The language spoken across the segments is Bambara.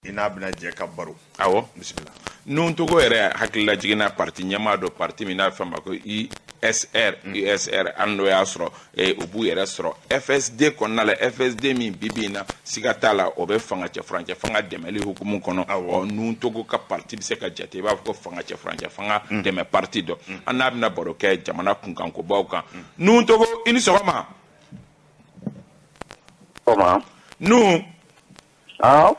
I n'a bɛna jɛ ka baro. Awɔ. Bisimila. Nuhun Togo yɛrɛ hakilila jiginna parti ɲɛmaa dɔ, parti min n'a bɛ fɔ a ma ko USR, USR, hali n'o y'a sɔrɔ u b'u yɛrɛ sɔrɔ FSD kɔnɔna la, FSD min bi bi in na, siga t'a la, o bɛ fanga cɛ furancɛ fanga dɛmɛli hukumu kɔnɔ. Ɔ, Nuhun Togo ka parti bɛ se ka jate i b'a fɔ ko fanga cɛ furancɛ fanga dɛmɛ parti dɔ. An n'a bɛna baro kɛ jamana kunkankobaw kan. Nuhun Togo, i ni sɔgɔma. Sɔgɔma. Nuhun. Awɔ.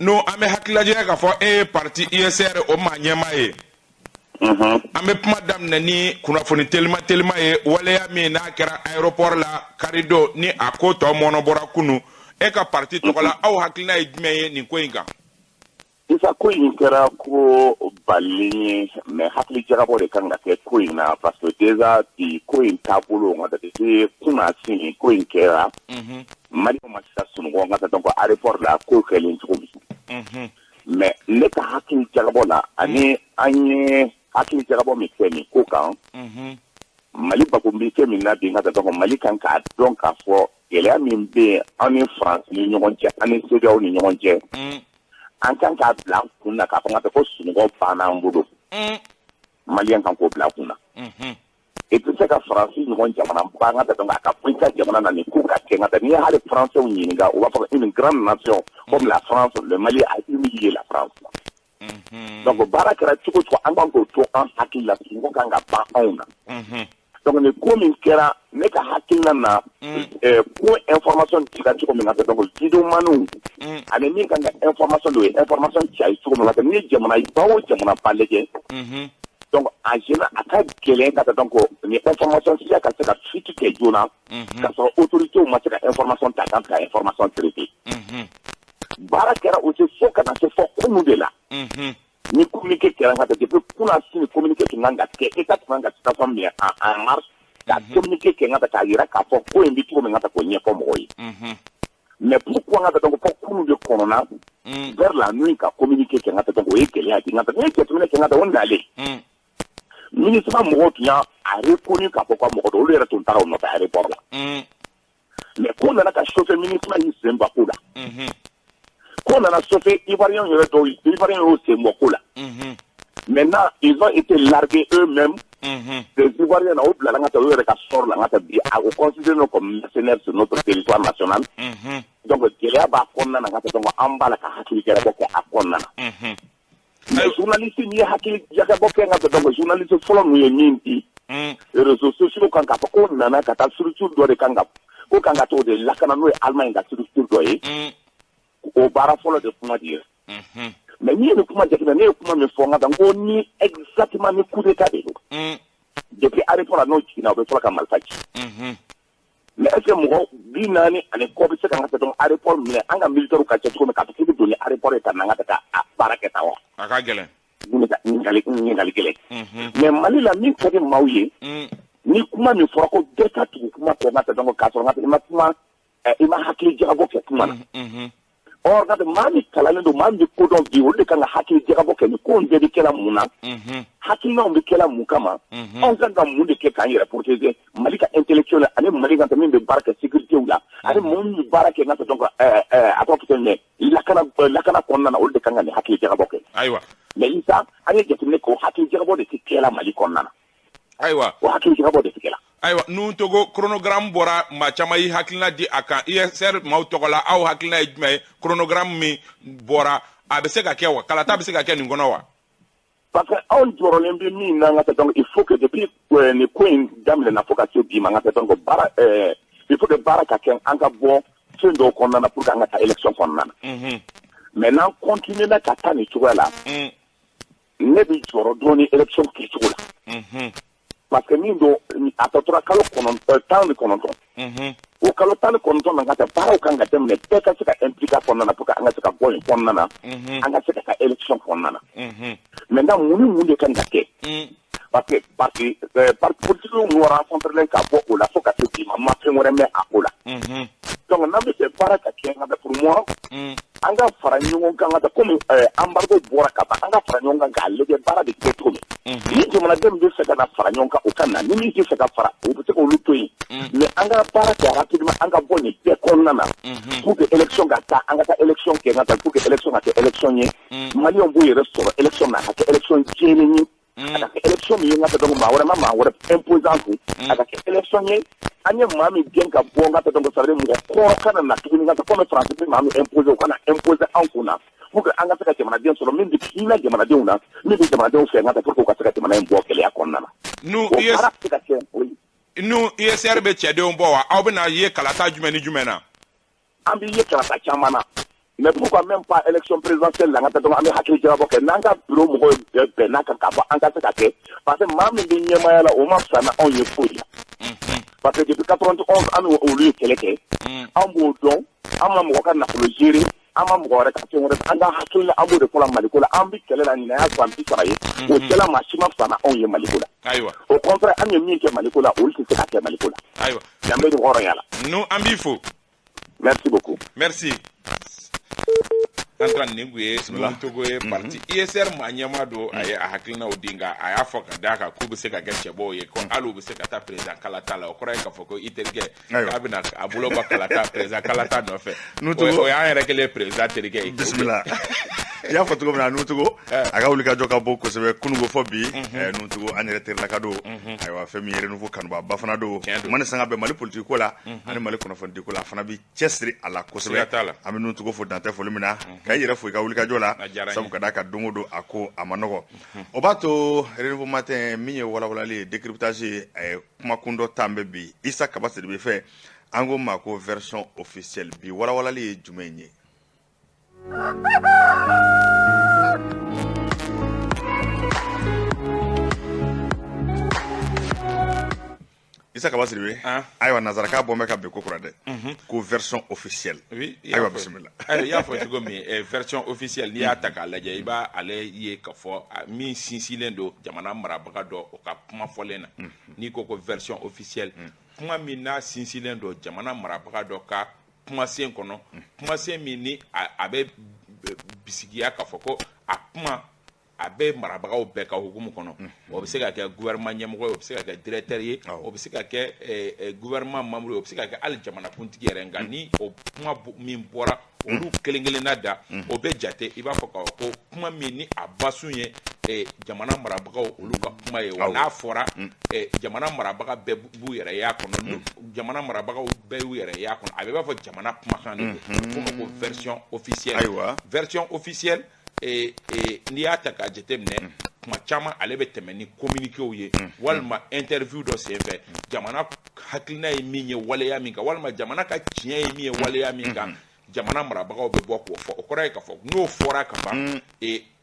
N'o an bɛ hakililajigin k'a fɔ e ye parti USR o maa ɲɛmaa ye. An bɛ kuma daminɛ ni kunnafoni telima telima ye, waleya min n'a kɛra aéroport la karidon, ni a ko tɔ mɔnɔbɔra kunu. E ka parti tɔgɔ la, aw hakilina ye jumɛn ye nin ko in kan? Isa, ko in kɛra ko balilen ye, mais hakili jagabɔ de kan ka kɛ ko in na, parce que déjà bi ko in taabolo nka depuis kunasini ko in kɛra, Maliyɛnw ma se ka sunɔgɔ n ka donc aéroport la ko kɛlen cogo min. Mais ne ka hakili jagabɔ la, ani an ye hakili jagabɔ min kɛ nin ko kan, Mali bako bɛ kɛ min na bi n ka donc Mali kan k'a dɔn k'a fɔ gɛlɛya min bɛ yen an ni France ni ɲɔgɔn cɛ, an ni CEDEAO ni ɲɔgɔn cɛ, an kan k'a bila an kun na k'a fɔ n ka ko sunɔgɔ banna an bolo. Maliyɛn kan k'o bila a kun na. I tɛ se ka Faransi ɲɔgɔn jamana ba n ka donc a ka bɔ i ka jamana na nin ko ka kɛ n ka. N'i ye hali Français ɲininka, u b'a fɔ une grande nation comme la France, le Mali a humilié la France. Donc baara kɛra cogo cogo, an kan k'o to an hakili la, sunɔgɔ kan ka ban anw na. Donc nin ko min kɛra, ne ka hakilina na, ko information dira cogo min na, donc videomaniw ani min kan ka information don, o ye information cari cogo min na, n'i ye jamana ba o jamana ba lajɛ, donc en général a ka gɛlɛn ka donc ni information siya ka se ka fuite kɛ joona k'a sɔrɔ autorités ma se ka information ta kan ka information traiter. Baara kɛra o se fo ka na se fɔ kunun de la ni communiqué kɛra ka depuis kunasini, communiqué tun kan ka kɛ, État tun kan ka situation minɛ en marche ka communiqué kɛ n ka k'a yira k'a fɔ ko in bɛ cogo min ka k'o ɲɛfɔ mɔgɔw ye. Mais pourquoi n ka donc fɔ kunun de kɔnɔna vers la nuit ka communiqué kɛ n ka, donc o ye gɛlɛya di n ka. N'i ye jateminɛ kɛ n ka, o nalen MINUSMA mɔgɔw tun y'a reconnu k'a fɔ ko mɔgɔ dɔ, olu yɛrɛ tun taara o nɔfɛ aéroport la. Mais ko nana ka chauffer, MINUSMA y'i sen bɔ ko la. Ko nana chauffer, Ivoirien yɛrɛ dɔw, Ivoirien y'o sen bɔ ko la. Maintenant, ils ont été largués eux-mêmes, des Ivoiriens na, o bilala n ka taa o yɛrɛ ka sort la n ka taa bi o considéré comme mercenaires sur notre territoire national. Donc gɛlɛya b'a kɔnɔna na n ka taa, donc an b'a la ka hakili jagabɔ kɛ a kɔnɔna na. Mais journaliste, n'i ye hakili jagabɔ kɛ n ka, donc journaliste fɔlɔ ninnu ye min di réseaux sociaux kan k'a fɔ ko nana ka taa structure dɔ de kan ka ko kan ka t'o de lakana, n'o ye Allemagne ka structure dɔ ye, o baara fɔlɔ de kuma di ye. Mais n'i ye nin kuma jateminɛ, ne ye kuma min fɔ n ka taa, n ko ni exactement ni coup d'état de don, depuis aéroport la n'o jiginna, u bɛ fɔlɔ ka marifa ci. Mais est ce que mɔgɔ 40 ani kɔ bɛ se ka n ka donc aéroport minɛ, an ka militaires ka cɛ cogo min, k'a fɔ k'i bɛ don ni aéroport ye ka na n ka taa a baara kɛ tan wa? A ka gɛlɛn. Ɲininkali gɛlɛn. Mais Mali la, min ka di maaw ye, ni kuma min fɔra ko bɛɛ ka tugu kuma kɔ n ka donc k'a sɔrɔ n ka i ma kuma, i ma hakili jagabɔ kɛ kuma na. Or ka maa min kalannen don, maa min bɛ ko dɔn bi, olu de kan ka hakili jagabɔ kɛ ni ko in bɛɛ bɛ kɛla mun na, hakilinaw bɛ kɛla mun kama, anw kan ka mun de kɛ k'an yɛrɛ protéger. Mali ka intellectuel ani Mali ka min bɛ baara kɛ sécurité la, ani mɔgɔ min bɛ baara kɛ n ka donc a tɔgɔ fɔ mɛ lakana kɔnɔna na, olu de kan ka nin hakili jagabɔ kɛ. Mais Isa, an ye jateminɛ kɛ, o hakili jagabɔ de tɛ kɛla Mali kɔnɔna na. O hakili jagabɔ de tɛ kɛla. Ayiwa, Nuhun Togo, chronogramme bɔra, maa caman y'i hakilina di a kan. USR maaw tɔgɔ la, aw hakilina ye jumɛn ye? Chronogramme min bɔra, a bɛ se ka kɛ wa? Kalata bɛ se ka kɛ nin kɔnɔ wa? Parce que anw jɔrɔlen bɛ min na n ka donc il faut que depuis nin ko in daminɛna fo ka se bi ma n ka donc baara, il faut que baara ka kɛ, an ka bɔ fɛn dɔw kɔnɔna na pour que an ka taa élection kɔnɔna na. Mais n'an continuer na ka taa nin cogoya la, ne bɛ jɔrɔ dɔɔni élection kɛcogo la, parce que min don, a tɔ tora kalo kɔnɔntɔn, 19. O kalo 19 na, ka taa baaraw kan ka daminɛ, bɛɛ ka se ka impliquer a kɔnɔna na pour que an ka se ka bɔ nin kɔnɔna na, an ka se ka taa élection kɔnɔna na. Maintenant, mun ni mun de kan ka kɛ? Parce que parti politique ninnu rencontré ka bɔ o la fo ka se bi ma, ma fɛn wɛrɛ mɛn a ko la. Donc n'an bɛ fɛ baara ka kɛ, nka pour moi An ka fara ɲɔgɔn kan ka taa komi embargo bɔra ka ban, an ka fara ɲɔgɔn kan k'a lajɛ baara bɛ kɛ cogo min. Ni jamanaden bɛ fɛ ka na fara ɲɔgɔn kan, o ka na. Ni min tɛ fɛ ka fara, o bɛ se k'olu to yen. Mais an ka baara kɛ rapidement, an ka bɔ nin bɛɛ kɔnɔna na pour que élection ka taa, an ka taa élection kɛ ka taa, pour que élection ka kɛ élection ye. Maliyɛnw b'u yɛrɛ sɔrɔ élection na, a ka kɛ élection jɛlen ye. A ka kɛ élection min ye n ka taa, donc maa wɛrɛ ma maa wɛrɛ imposer an kun. A ka kɛ élection ye, an ye maa min gɛn ka bɔ n ka taa, donc ça veut dire mɔgɔ kɔrɔ kana na tuguni ka taa comme Faransi bɛ maa min imposer, o kana imposer an kun na, pour que an ka se ka jamanaden sɔrɔ min bɛ hinɛ jamanadenw na, min bɛ jamanadenw fɛ n ka taa, pour que u ka se ka jamana in bɔ gɛlɛya kɔnɔna na. Nu O baara bɛ se ka kɛ, oui. Nu USR bɛ cɛdenw bɔ wa? Aw bɛna ye kalata jumɛn ni jumɛn na? An bɛ ye kalata caman na, mais pourquoi même pas élection présidentielle la? N ka taa, donc an bɛ hakili jagabɔ kɛ n'an ka bureau mɔgɔw bɛɛ bɛn n'a kan k'a fɔ an ka se ka kɛ, parce que maa min bɛ ɲɛmaaya la, o ma fisa ni anw ye foyi la, parce que depuis 91 an ni olu ye kɛlɛ kɛ, an b'o dɔn. An ma mɔgɔ ka nafolo gérer, an ma mɔgɔ wɛrɛ ka fɛn wɛrɛ. An ka hakili la, an b'o de fɔla Maliko la. An bɛ kɛlɛ la ɲinan y'a san 30 ye, o cɛla maa si ma fisa ni anw ye Maliko la. Au contraire, an ye min kɛ Maliko la, olu tɛ se ka kɛ Maliko la. Danbe ni hɔrɔnya la. Nu, an b'i fo. Merci beaucoup. Merci. Antoine, nin kun ye Nuhu Togo ye, parti USR maa ɲɛmaa don. A ye a hakilinaw di, nka a y'a fɔ ka d'a kan k'u bɛ se ka kɛ cɛbɔw ye, ko hali u bɛ se ka taa président kalata la. O kɔrɔ ye k'a fɔ ko i terikɛ k'a bɛna a bolo bɔ kalata, président kalata nɔfɛ. O y'an yɛrɛ kɛlen président terikɛ ye. Bisimila. I y'a fɔ cogo min na, Nuhu Togo a ka wulikajɔ ka bon kosɛbɛ kununko fɔ bi. Nuhu Togo, an yɛrɛ terilaka don. Ayiwa, fɛn min ye Renouveau kanuba fana don, kuma ni sanga bɛɛ Mali politique ko la ani Mali kunnafonidi ko la, a fana bi cɛsiri a la kosɛbɛ. An bɛ Nuhu Togo fo dantɛ foli min na, ka i yɛrɛ fo i ka wulikajɔ la, sabu ka d'a kan don o don a ko a ma nɔgɔ. O b'a to Renouveau Matin min ye walawalali ye, décryptage ye, kumakun dɔ tan bɛ bi Isa Kaba Sidibe fɛ, an ko ma ko version officielle. Bi walawalali ye jumɛn ye? Isa Kaba Sidibe, ayiwa, nanzarakan bɔ bɛ ka bin ko kura dɛ, ko version officielle. Ayiwa, bisimila. I y'a fɔ cogo min, version officielle, n'i y'a ta k'a lajɛ, i b'a ale ye k'a fɔ min sinsinlen don jamana marabaga dɔ o ka kuma fɔlen na. N'i ko ko version officielle, kuma min n'a sinsinlen don jamana marabaga dɔ ka kumasen kɔnɔ, kumasen min ni a bɛ bisigiya k'a fɔ ko a kuma a bɛ marabagaw bɛɛ ka hukumu kɔnɔ. O bɛ se ka kɛ gouvernement ɲɛmɔgɔ ye, o bɛ se ka kɛ directeur ye, o bɛ se ka kɛ gouvernement membre ye, o bɛ se ka kɛ hali jamanakuntigi yɛrɛ. Nka ni o kuma min bɔra olu kelen kelenna da, o bɛ jate i b'a fɔ k'a fɔ ko kuma min ni a basun ye jamana marabagaw olu ka kuma ye. Wa n'a fɔra, jamana marabaga bɛɛ b'u yɛrɛ y'a kɔnɔ, jamana marabagaw bɛɛ y'u yɛrɛ y'a kɔnɔ, a bɛ b'a fɔ jamana kumakan de don. F'o ma ko version officielle. Version officielle, n'i y'a ta k'a jateminɛ, kuma caman ale bɛ tɛmɛ ni communiquéw ye walima interview dɔ senfɛ, jamana hakilina ye min ye waleya min kan, walima jamana ka tiɲɛ ye min ye waleya min kan, jamana marabagaw bɛ bɔ k'o fɔ. O kɔrɔ ye k'a fɔ n'o fɔra ka ban,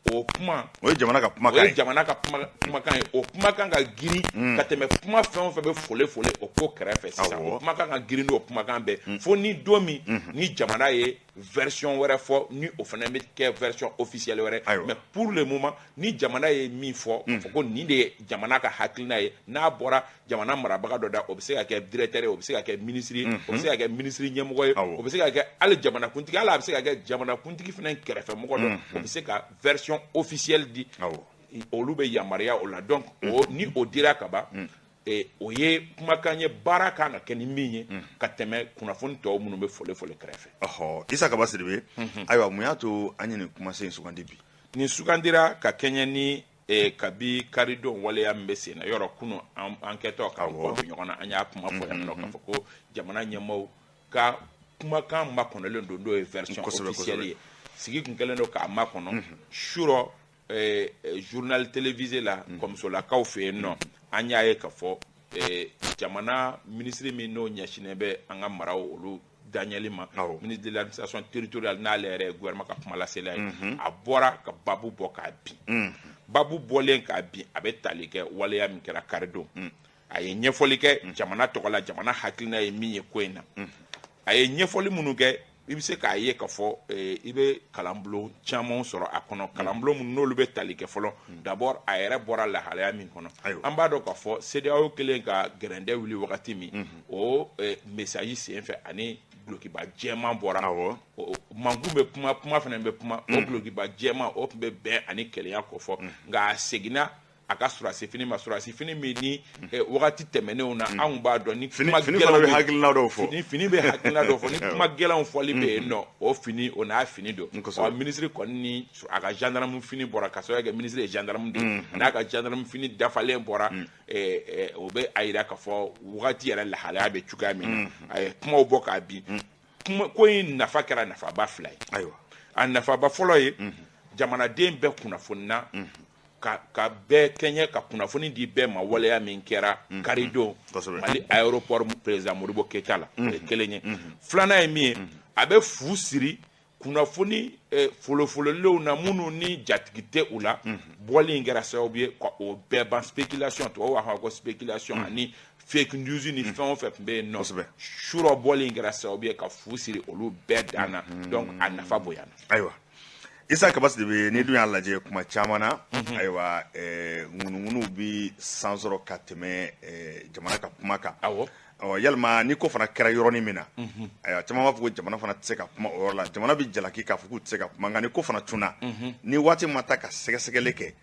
o kuma o ye jamana ka kumakan ye, o ye jamana ka kumakan ye. O kumakan ka girin ka tɛmɛ kuma fɛn o fɛn bɛ fole fole o ko kɛrɛfɛ sisan. O kumakan ka girin n'o kumakan bɛɛ, fo ni don min ni jamana ye version wɛrɛ fɔ, ni o fana bɛ kɛ version officielle wɛrɛ. Mais pour le moment, ni jamana ye min fɔ, k'a fɔ ko nin de ye jamana ka hakilina ye, n'a bɔra jamana marabaga dɔ da, o bɛ se ka kɛ directeur ye, o bɛ se ka kɛ ministre ye, o bɛ se ka kɛ ministre ɲɛmɔgɔ ye, o bɛ se ka kɛ hali jamanakuntigi, hali a bɛ se ka kɛ jamanakuntigi fana kɛrɛfɛmɔgɔ dɔ, o bɛ se ka version officielle di. Olu bɛ yamaruya o la. Donc ni o dira ka ban, o ye kumakan ye baara kan ka kɛ ni min ye ka tɛmɛ kunnafoni tɔw minnu bɛ fole fole kɛrɛfɛ. Isa Kaba Sidibe, ayiwa, mun y'a to an ye nin kumasen in sugandi bi? Nin sugandira ka kɛɲɛ ni kabi karidon waleya min bɛ sen na. Yɔrɔ kunun an kɛtɔ k'an kɔ don ɲɔgɔn na, an y'a kuma fɔ yan nɔ k'a fɔ ko jamana ɲɛmaaw ka kumakan makɔnɔlen don, n'o ye version officielle ye. Sigi kun kɛlen don k'a makɔnɔ surɔ journal télévisé la, kɔmusolakaw fɛ yen nɔ. An y'a ye k'a fɔ jamana minisiri min n'o ɲɛsinnen bɛ an ka maraw olu daɲɛli ma, ministre de l'administration territoriale, n'ale yɛrɛ ye gouvernement ka kumalasela ye, a bɔra ka babu bɔ k'a bin. Babu bɔlen k'a bin, a bɛ tali kɛ waleya min kɛra karidon. A ye ɲɛfɔli kɛ jamana tɔgɔ la, jamana hakilina ye min ye ko in na. A ye ɲɛfɔli minnu kɛ, i bɛ se k'a ye k'a fɔ i bɛ kalanbulon caman sɔrɔ a kɔnɔ, kalanbulon minnu n'olu bɛ tali kɛ fɔlɔ. D'abord, a yɛrɛ bɔra lahalaya min kɔnɔ, an b'a dɔn k'a fɔ CEDEAO kɛlen ka gɛrɛndɛ wuli wagati min, o message senfɛ ani dulokiba jɛman bɔra, mankun bɛ kuma, kuma fana bɛ kuma. O dulokiba jɛman, o tun bɛ bɛn ani kelenya kofɔ, nka a seginna a ka sɔrɔdasi fini ma, sɔrɔdasi fini min ni wagati tɛmɛnenw na, anw b'a dɔn ni kuma fini fana bɛ hakilina dɔw fɔ, ni fini bɛ hakilina dɔw fɔ, ni kuma gɛlɛnw fɔli bɛ yen nɔ, o fini o n'a fini don. Ɔ, minisiri kɔni ni a ka gendarme fini bɔra, ka sababu kɛ minisiri ye gendarme de ye, n'a ka gendarme fini dafalen bɔra, o bɛ a yira k'a fɔ wagati yɛrɛ lahalaya bɛ cogoya min na. A ye kumaw bɔ k'a bin. Ko in nafa kɛra nafaba fila ye. Ayiwa, a nafaba fɔlɔ ye, jamanaden bɛɛ kunnafonina ka bɛɛ kɛɲɛ, ka kunnafoni di bɛɛ ma, waleya min kɛra karidon Mali aéroport président Modibo Keyita la, o ye kelen ye. Filanan ye min ye, a bɛ fu siri kunnafoni folofololenw na minnu ni jatigi tɛ u la. Bɔli in kɛra sababu ye ka o bɛɛ ban. Spéculation, tubabu b'a fɔ ko spéculation ani fake news ni fɛn o fɛn tun bɛ yen nɔ, surɔ bɔli in kɛra sababu ye ka fu siri olu bɛɛ dan na. Donc a nafa bonyana. Ayiwa, Isa Kaba Sidibe, ni dun y'a lajɛ kuma caman na, ayiwa, ŋunuŋunuw bi san sɔrɔ ka tɛmɛ jamana ka kuma kan. Awɔ, yalima ni ko fana kɛra yɔrɔnin min na, ayiwa, caman b'a fɔ ko jamana fana tɛ se ka kuma o yɔrɔ la, jamana bɛ jalaki k'a fɔ k'u tɛ se ka kuma. Nka ni ko fana tunna, ni waati ma ta ka sɛgɛsɛgɛli kɛ,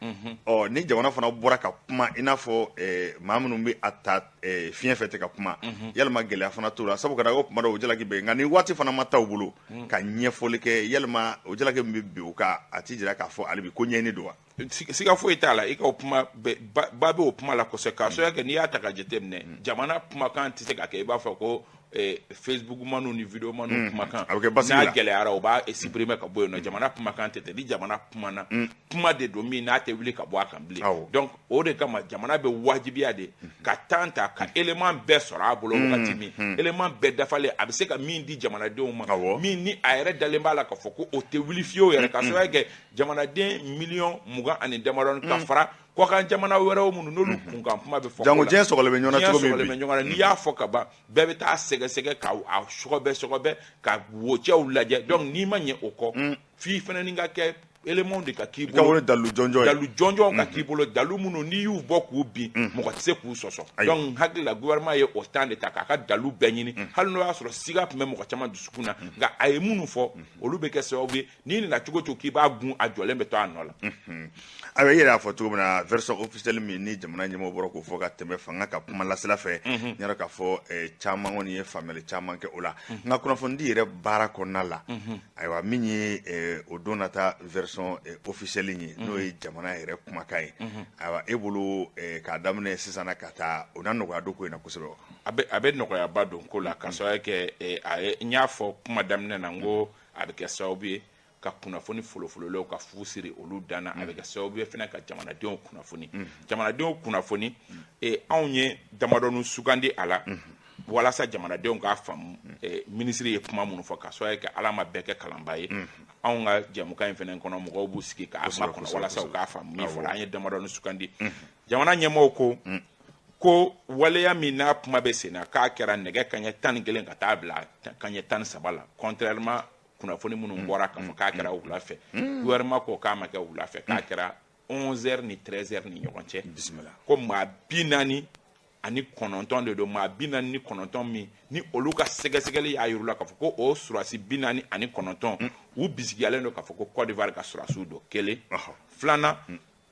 ɔ, ni jamana fana bɔra ka kuma, i n'a fɔ maa minnu bɛ a ta fiɲɛ fɛ tɛ ka kuma, yalima gɛlɛya fana t'o la? Sabu ka da ko kuma dɔw o jalaki bɛ yen, nka ni waati fana ma ta u bolo ka ɲɛfɔli kɛ, yalima o jalaki min bɛ bin u kan, a ti jira k'a fɔ hali bi ko ɲɛɲini don wa? Siga foyi t'a la, i ka o kuma ba bɛ o kuma la kosɛbɛ, k'a sababu kɛ n'i y'a ta ka jateminɛ, jamana kumakan tɛ se ka kɛ i b'a fɔ ko Facebook maniw ni vidéo maniw kumakan. A bɛ kɛ basigi la. N'a gɛlɛyara, u b'a supprimer ka bɔ yen nɔ. Jamana kumakan tɛ ten. Ni jamana kumana, kuma de don min n'a tɛ wuli ka bɔ a kan bilen. Donc o de kama jamana bɛ wajibiya de ka temps ta ka élément bɛɛ sɔrɔ a bolo, wagati min élément bɛɛ dafalen, a bɛ se ka min di jamanadenw ma, min ni a yɛrɛ dalen b'a la k'a fɔ ko o tɛ wuli fiyewu yɛrɛ, ka sababu kɛ jamanaden miliyɔn 20 ani damadɔni ka fara kɔkan jamana wɛrɛw minnu n'olu kunkan kuma bɛ fɔ. Jango diɲɛ sɔgɔlen bɛ ɲɔgɔn na cogo min bi, diɲɛ sɔgɔlen bɛ ɲɔgɔn na, n'i y'a fɔ ka ban, bɛɛ bɛ taa sɛgɛsɛgɛ ka a sɔgɔbɛ sɔgɔbɛ ka wocɛw lajɛ. Donc n'i ma ɲɛ o kɔ, f'i fana ni ka kɛ élément de ka k'i bolo, ka dalu jɔnjɔn ye, dalu jɔnjɔn ka k'i bolo, dalu minnu n'i y'u bɔ k'u bin, mɔgɔ tɛ se k'u sɔsɔ. Donc n hakili la, gouvernement ye o temps de ta k'a ka dalu bɛɛ ɲini, hali n'o y'a sɔrɔ siga tun bɛ mɔgɔ caman dusukun na. Nka a ye minnu fɔ, olu bɛ kɛ sababu ye n'i nana cogo cogo k'i b'a gun, a jɔlen bɛ to a nɔ la. Ayiwa, i yɛrɛ y'a fɔ cogo min na, version officielle min ni jamana ɲɛmɔgɔ bɔra k'o fɔ ka tɛmɛ fanga ka kuma lasela fɛ, n yɛrɛ k'a fɔ caman kɔni ye faamuyali caman kɛ o la. Nka kunnafonidi yɛrɛ baara kɔnɔna la, ayiwa, min ye o don nata version officielle ye, n'o ye jamana yɛrɛ kumakan ye, ayiwa, e bolo, k'a daminɛ sisan na ka taa, o na nɔgɔya don ko in na kosɛbɛ wa? A bɛ nɔgɔyaba don ko la, ka sababu kɛ a ye n y'a fɔ kuma daminɛ na, n ko a bɛ kɛ sababu ye ka kunnafoni folofololenw ka fu siri olu dan na. A bɛ kɛ sababu ye fana ka jamanadenw kunnafoni, jamanadenw kunnafoni. Anw ye damadɔni sugandi a la walasa jamanadenw k'a faamu minisiri ye kuma minnu fɔ, ka sababu kɛ Ala ma bɛɛ kɛ kalanba ye. Anw ka jɛmukan in fana kɔnɔ, mɔgɔw b'u sigi k'a makɔnɔ walasa u k'a faamu min fɔra. An ye damadɔni sugandi. Jamana ɲɛmɔgɔw ko waleya min n'a kuma bɛ sen na, k'a kɛra nɛgɛ kaɲɛ 11 ka taa bila kaɲɛ 13 la, contrairement kunnafoni minnu bɔra k'a fɔ k'a kɛra wula fɛ. Gouvernement ko k'a ma kɛ wula fɛ, k'a kɛra 11h ni 13h ni ɲɔgɔn cɛ. Bisimila. Ko maa 49 de don, maa 49 min ni olu ka sɛgɛsɛgɛli y'a yir'u la k'a fɔ ko o surasi 49, u bisigiyalen don k'a fɔ ko Côte d'Ivoire ka surasiw don, kelen. Filanan,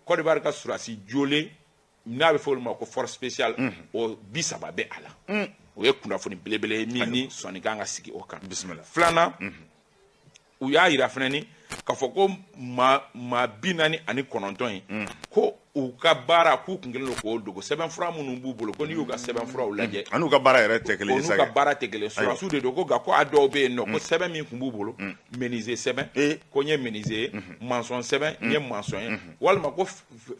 Côte d'Ivoire ka surasi jolen n'a bɛ fɔ olu ma ko force spéciale, o 30 bɛ a la. O ye kunnafoni belebele ye min ni sɔnni kan ka sigi o kan. Bisimila. Filanan, u y'a yira fana ni k'a fɔ ko maa 49 in, ko u ka baara k'u kun kɛlen don k'o dogo, sɛbɛnfura minnu b'u bolo, ko n'i y'u ka sɛbɛnfuraw lajɛ, Ani n'u ka baara yɛrɛ tɛ kelen ye. O n'u ka baara tɛ kelen, sɔrɔdasiw de don ko. Nka ko a dɔw bɛ yen nɔ, ko sɛbɛn min tun b'u bolo, menuisier sɛbɛn, ko n ye menuisier ye, maçon sɛbɛn, n ye maçon ye, walima ko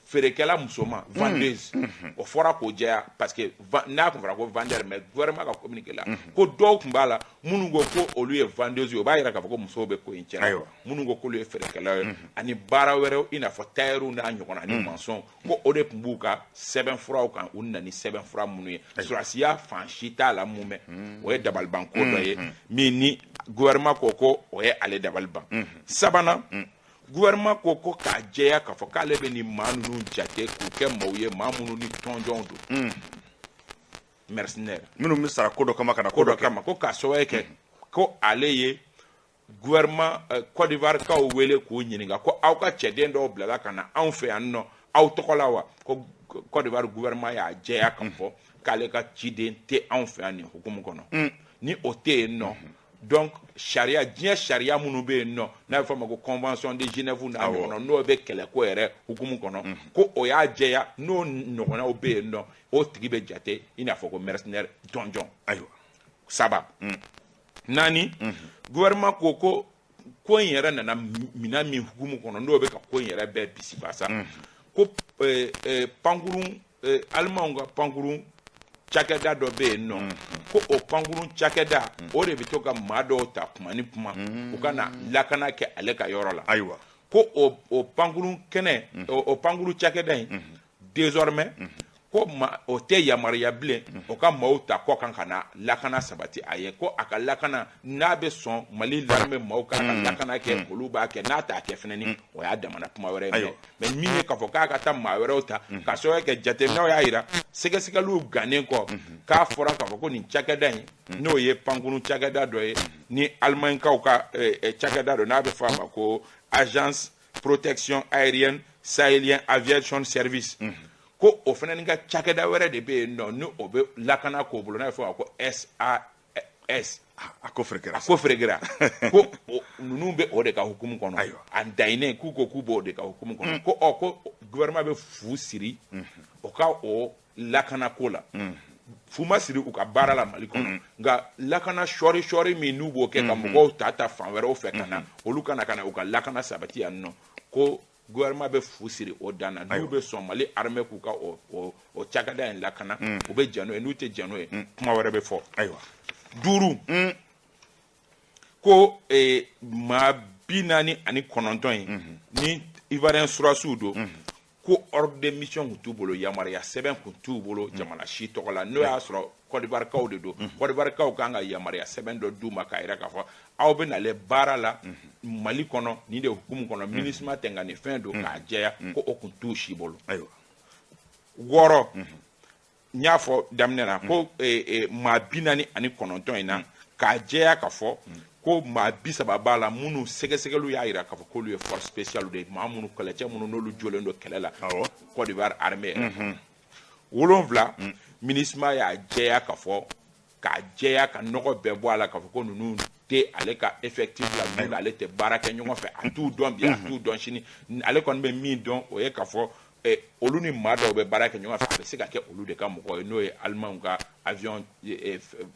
feerekɛla musoman, vendeuse. O fɔra k'o jɛya, parce que n'a tun fɔra ko vendeur, mais gouvernement ka communiqué la, ko dɔw tun b'a la minnu ko ko olu ye vendeuse ye, o b'a yira k'a fɔ ko musow bɛ ko in cɛ la. Minnu ko k'olu ye feerekɛlaw ye ani baara wɛrɛw, i n'a fɔ tailleur n'a ɲɔgɔnna ani maçon, ko o de tun b'u ka sɛbɛnfuraw kan. U nana ni sɛbɛnfura minnu ye, sɔrɔdasiya fan si t'a la mun mɛn. O ye dabaliban ko dɔ ye min ni gouvernement ko ko o ye ale dabali ban. Sabanan, gouvernement ko ko k'a jɛya k'a fɔ k'ale bɛ nin maa ninnu jate k'u kɛ maaw ye, maa minnu ni tɔnjɔnw don, mercenaire. Minnu bɛ sara ko dɔ kama ka na ko dɔ kama, ko k'a sababu kɛ Ko ale ye gouvernement Côte d'Ivoire kaw wele k'u ɲininka ko aw ka cɛden dɔw bilala ka na anw fɛ yan nɔ aw tɔgɔ la wa? Ko Côte d'Ivoire gouvernement y'a jɛya ka fɔ k'ale ka ciden tɛ anw fɛ yan nin hukumu kɔnɔ. Ni o tɛ yen nɔ, donc sariya, diɲɛ sariya minnu bɛ yen nɔ n'a bɛ fɔ a ma ko Convention de Genève n'a ɲɔgɔnna, n'o bɛ kɛlɛko yɛrɛ hukumu kɔnɔ, ko o y'a jɛya n'o ɲɔgɔnnaw bɛ yen nɔ, o tigi bɛ jate i n'a fɔ ko mercenaire jɔnjɔn. Ayiwa. Saba. Naani, gouvernement ko ko in yɛrɛ nana minɛn min hukumu kɔnɔ, n'o bɛ ka ko in yɛrɛ bɛɛ bisibasa, ko pankurun, alimanw ka pankurun cakɛda dɔ bɛ yen nɔ, ko o pankurun cakɛda o de bɛ to ka maa dɔw ta kuma ni kuma u ka na lakana kɛ ale ka yɔrɔ la. Ayiwa. Ko o pankurun kɛnɛ, o pankurun cakɛda in, désormais ko ma o tɛ yamaruya bilen o ka maaw ta kɔ kan ka na lakana sabati a ye. Ko a ka lakana, n'a bɛ sɔn Mali l'armée maaw ka lakana kɛ, olu b'a kɛ, n'a t'a kɛ fɛnɛ ni o y'a damana kuma wɛrɛ ye. Mais min ye k'a fɔ k'a ka taa maa wɛrɛw ta ka sababu kɛ jateminɛw y'a jira, sɛgɛsɛgɛliw gannen kɔ, k'a fɔra k'a fɔ ko nin cakɛda in, n'o ye pankurun cakɛda dɔ ye ni alimaɲikaw ka cakɛda dɔ, n'a bɛ fɔ a ma ko Agence Protection Aérienne Sahélien Aviation Service, ko o fana ni ka cakɛda wɛrɛ de bɛ yen nɔ ni o bɛ lakana k'o bolo, n'a bɛ fɔ a ma ko SAS. A ko ferekera. A ko ferekera, ko ninnu bɛ o de ka hukumu kɔnɔ. A daɲinɛ k'u ko k'u b'o de ka hukumu kɔnɔ, ko ɔ ko gouvernement bɛ fu siri o ka o lakana ko la. Fu ma siri u ka baara la Mali kɔnɔ, nka lakana sɔɔri sɔɔri min n'u b'o kɛ ka mɔgɔw ta fan wɛrɛw fɛ ka na, olu kana ka na u ka lakana sabati yan nɔ, ko gouvernement bɛ fu siri o dan na. N'u bɛ sɔn Mali armée k'u ka o cakɛda in lakana, u bɛ jɛn n'o ye, n'u tɛ jɛn n'o ye, kuma wɛrɛ bɛ fɔ. Ayiwa. Duuru, ko maa 49 in ni Ivoirien surasiw don, ko ordre de mission kun t'u bolo, yamaruya sɛbɛn kun t'u bolo jamana si tɔgɔ la. N'o y'a sɔrɔ Côte d'Ivoire kaw de don, Côte d'Ivoire kaw kan ka yamaruya sɛbɛn dɔ d'u ma k'a jira k'a fɔ aw bɛ nalen baara la Mali kɔnɔ nin de hukumu kɔnɔ, MINUSMA tɛ nka nin fɛn don, k'a jɛya, ko o kun t'u si bolo. Ayiwa. Wɔɔrɔ, n y'a fɔ daminɛ na ko maa 49 in na, k'a jɛya k'a fɔ ko maa 30 b'a la minnu sɛgɛsɛgɛliw y'a jira k'a fɔ k'olu ye force spéciale de ye, maa minnu kɛlɛcɛ minnu n'olu jɔlen don kɛlɛ la Côte d'Ivoire armée yɛrɛ. 7, MINUSMA y'a jɛya k'a fɔ, k'a jɛya ka nɔgɔ bɛɛ bɔ a la k'a fɔ ko ninnu tɛ ale ka effectif la, ninnu ale tɛ baara kɛ ɲɔgɔn fɛ, a t'u dɔn bi, a t'u dɔn sini, ale kɔni bɛ min dɔn o ye k'a fɔ olu ni maa dɔw bɛ baara kɛ ɲɔgɔn fɛ, a bɛ se ka kɛ olu de ka mɔgɔ ye, n'o ye alimanw ka avion.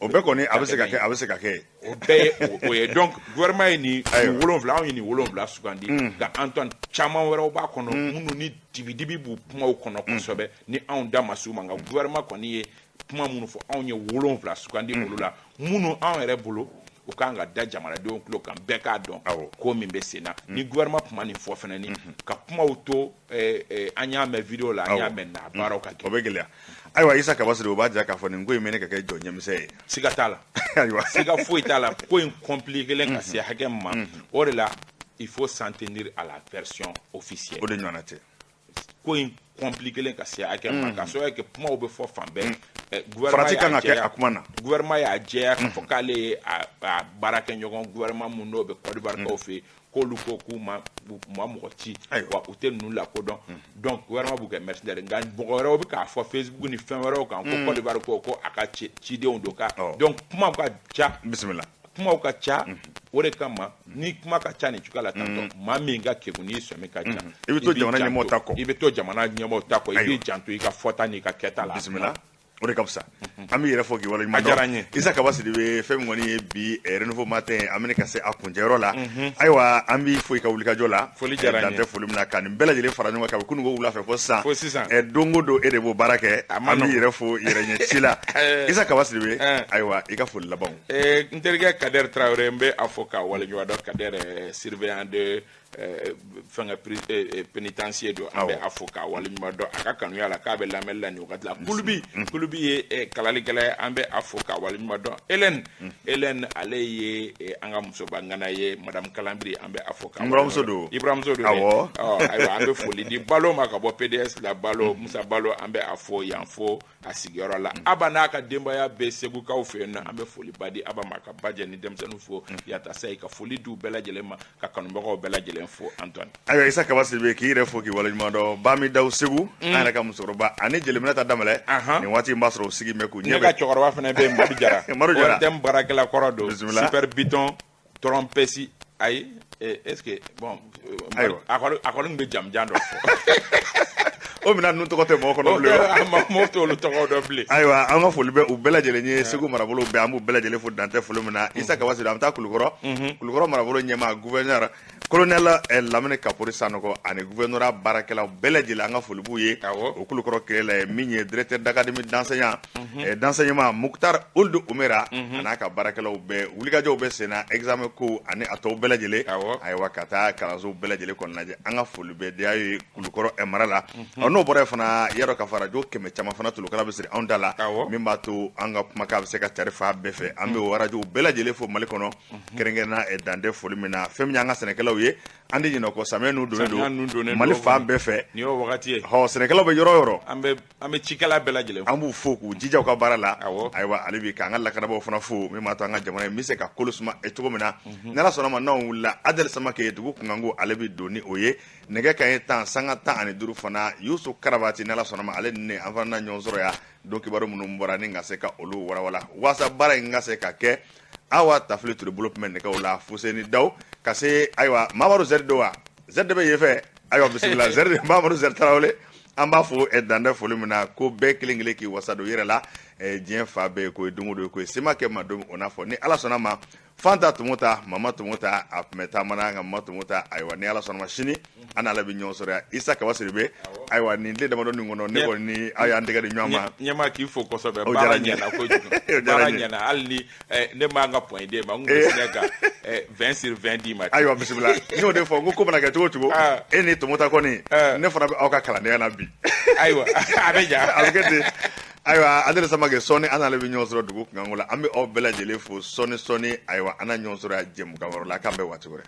O bɛɛ kɔni a bɛ se ka kɛ, a bɛ se ka kɛ. O bɛɛ ye o ye. Donc gouvernement ye nin 7, anw ye nin 7 sugandi, nka Antoine caman wɛrɛw b'a kɔnɔ minnu ni dibidibi b'u kumaw kɔnɔ kosɛbɛ ni anw da ma s'u ma, nka gouvernement kɔni ye kuma minnu fɔ, anw ye 7 sugandi olu la, minnu anw yɛrɛ bolo u kan ka da jamanadenw tulo kan, bɛɛ k'a dɔn ko min bɛ sen na. Ni gouvernement kuma nin fɔ fɛnɛ ni ka kumaw to, an y'a mɛn vidéo la, an y'a mɛn na baaraw ka kɛ, o bɛ gɛlɛya. Ayiwa, Isa Kaba Sidibe, o b'a jira k'a fɔ nin ko in bɛ ne ka kɛ jɔ ɲɛmisɛn ye. Siga t'a la. Ayiwa. Siga foyi t'a la, ko in compliqué ka se hakɛ min ma, o de la il faut s'en tenir à la version officielle. O de ɲɔgɔnna tɛ. Ko in compliqué ka se hakɛ ma, ka sababu kɛ kumaw bɛ fɔ fan bɛɛ. Farati kan ka kɛ a kuma na. Gouvernement y'a jɛya k'a fɔ k'ale ye a baara kɛ ɲɔgɔn gouvernement mun n'o bɛ Côte d'Ivoire kaw fɛ yen, k'olu ko k'u ma mɔgɔ ci, wa u tɛ ninnu lakodɔn, donc gouvernement b'u kɛ mercenaire. Nka mɔgɔ wɛrɛw bɛ k'a fɔ Facebook ni fɛn wɛrɛw kan ko Côte d'Ivoire ko a ka cidenw don ka, donc kumaw ka ca. Bisimila. Kumaw ka ca, o de kama ni kuma ka ca nin cogoya la tantɔ, maa min ka kekun n'i sɔmi ka ca, i bɛ to jamana ɲɛmɔgɔw ta kɔ, i bɛ to jamana ɲɛmɔgɔw ta kɔ, i b'i janto i ka fɔta n'i ka kɛta la. Bisimila. O de ka fisa. An b'i yɛrɛ fɔ k'i waleɲuman dɔn. A diyara n ye. Isa Kaba Sidibe, fɛn min kɔni ye bi Renouveau Matin, an bɛ ka se a kuncɛyɔrɔ la. Ayiwa, an b'i fo i ka wulikajɔ la. Foli diyara n ye. Dan tɛ foli min na, ka nin bɛɛ lajɛlen fara ɲɔgɔn kan kabi kununko wula fɛ fo sisan. Fo sisan. Don o don e de b'o baara kɛ. An b'i yɛrɛ fo yɛrɛ ɲɛ ci la. Isa Kaba Sidibe, ayiwa, i ka foli labanw. N terikɛ Kader Traoré, n bɛ a fɔ k'a waleɲuman dɔn. Kader, surveillant de fɛnkɛ pénitencier don. An bɛ a fo k'a waleɲuman dɔn a ka kanuya la, k'a bɛ lamɛnli la nin wagati la. Kulubi, Kulubi ye kalalikɛla ye, an bɛ a fo k'a waleɲuman dɔn. Hélène, Hélène, ale ye an ka musoba ŋana ye, madame Kalambiri, an bɛ a fo k'a N buramuso don. I buramuso don dɛ. Awɔ. Ɔ ayiwa, an bɛ foli di Balo ma ka bɔ PDS la. Balo, Musa Balo, an bɛ a fo yan fo a sigiyɔrɔ la. Aba n'a ka denbaya bɛ Segukaw fɛ yen nɔ, an bɛ foliba di Aba ma, ka Bajɛ ni denmisɛnninw fo, Yatasayi, ka foli di u bɛɛ lajɛlen ma, ka kanubagaw bɛɛ lajɛlen fo, Antoine. Ayiwa, Isa Kaba Sidibe, k'i yɛrɛ fo k'i waleɲuman dɔn. Bami Daw Segu, an yɛrɛ ka musokɔrɔba ani Jeliminɛ ta daminɛ nin waati in b'a sɔrɔ u sigi bɛ k'u Ne ɲɛ ka bɛ cɛkɔrɔba fana bɛ yen, Madu Jara. Madu Jara. ORTM baarakɛla kɔrɔ don. Bisimila. Super Biton Trompesi, ayi, est ce que bon Ayiwa. a kɔni bɛ jamujan dɔ fɔ. O minɛn ninnu tɔgɔ tɛ mɔgɔ kɔnɔ bilen o. A ma mɔgɔw t'olu tɔgɔ dɔn bilen. Ayiwa, an ka foli bɛ u bɛɛ lajɛlen ye. Segu marabolo bɛɛ, an b'u bɛɛ lajɛlen fo dantɛ foli min na. Isa Kaba Sidibe, an bɛ taa Kulukɔrɔ, Kulukɔrɔ marabolo ɲɛmaa, gouverneur colonel Lamini Kapori Sanɔgɔ ani gouvernorat baarakɛlaw bɛɛ lajɛlen, an ka foli b'u ye. O Kulukɔrɔ kɛlɛ la ye min ye, directeur d'académie d'enseignement Muktar Ould Umera a n'a ka baarakɛlaw bɛɛ, wulikajɔw bɛ sen na, examen ko ani a tɔw bɛɛ lajɛlen. Ayiwa, ka taa kalansow bɛɛ lajɛlen kɔnɔ lajɛ, an ka foli bɛ DAE ye Kulukɔrɔ mara la. Ɔ, n'o bɔra yen fana, yarɔ ka fara arajo 100 caman fana tulokala bɛ siri anw da la, min b'a to an ka kumakan bɛ se ka cari fan bɛɛ fɛ. An bɛ o arajow bɛɛ lajɛlen fo Mali kɔnɔ, kɛrɛnkɛrɛnnenya dantɛ foli min na. Fɛn min y'an ka sɛnɛkɛlaw ye, an tɛ ɲinɛ o kɔ, samiya nun donnen Samiya nun donnen don Mali don fan bɛɛ fɛ. Nin y'o wagati ye. Ɔ, sɛnɛkɛlaw bɛ yɔrɔ o yɔrɔ, An bɛ cikɛla bɛɛ lajɛlen fo. An b'u fo k'u jija u ka baara la. Ayiwa, ale bi k'an ka lakanabaaw fana fo, min b'a to an ka jamana in bɛ se ka kolo suma cogo min na. Ni Ala sɔnna ma, n'anw wulila, Adel Samake, dugu kunkanko, ale bɛ don ni o ye nɛgɛ kanɲɛ 10 sanga 15 fana. Yusu Karabati, ni Ala sɔnna ma, ale ni ne, an fana na ɲɔgɔn sɔrɔ yan don kibaru minnu bɔra ni ka se ka olu walawala waasa baara in ka se ka kɛ. Awa Tafili Ture bolo tun bɛ nɛgɛw la. Fuseni Daw ka se, ayiwa, Mamadu Zɛri don wa? Zɛri de bɛ yen fɛ. Ayiwa, bisimila Zɛri, Mamadu Zɛri Tarawele, an b'a fo dantɛ foli min na ko bɛɛ kelen kelen k'i wasa don i yɛrɛ la. Diɲɛ fa bɛɛ ye ko ye, don o don ye ko ye, sema kɛ ma don o n'a fɔ. Ni Ala sɔnna ma, Fanta Tumuta, Mama Tumuta, a tun bɛ taamana nka Mama Tumuta, ayiwa, ni Ala sɔnna ma, sini an n'ale bɛ ɲɔgɔn sɔrɔ yan. Isa Kaba Sidibe, ayiwa, nin tile damadɔ nin kɔnɔ, ne kɔni ni aw y'an tɛgɛ di ɲɔgɔn ma. Ɲɛmaa, k'i fo kosɛbɛ. O Baara diyara n ye. ɲɛna kojugu. O diyara Baara n ye. ɲɛna, hali ni ne m'an ka point d'e ma, n kun bɛ se ka 20 sur 20 d'i ma. Ayiwa, bisimila. N y'o de fɔ n ko ko mana kɛ cogo o cogo, e ni Tumuta kɔni, ne fana bɛ aw ka kalandenya na bi. Ayiwa, a bɛ ja. A bɛ kɛ ten. Ayiwa, Adel Samake, sɔɔni an n'ale bɛ ɲɔgɔn sɔrɔ dugu kunkanko la. An bɛ aw bɛɛ lajɛlen fo. Sɔɔni sɔɔni, ayiwa, an na ɲɔgɔn sɔrɔ yan jɛmukan wɛrɛ la. K'an bɛn waati wɛrɛ.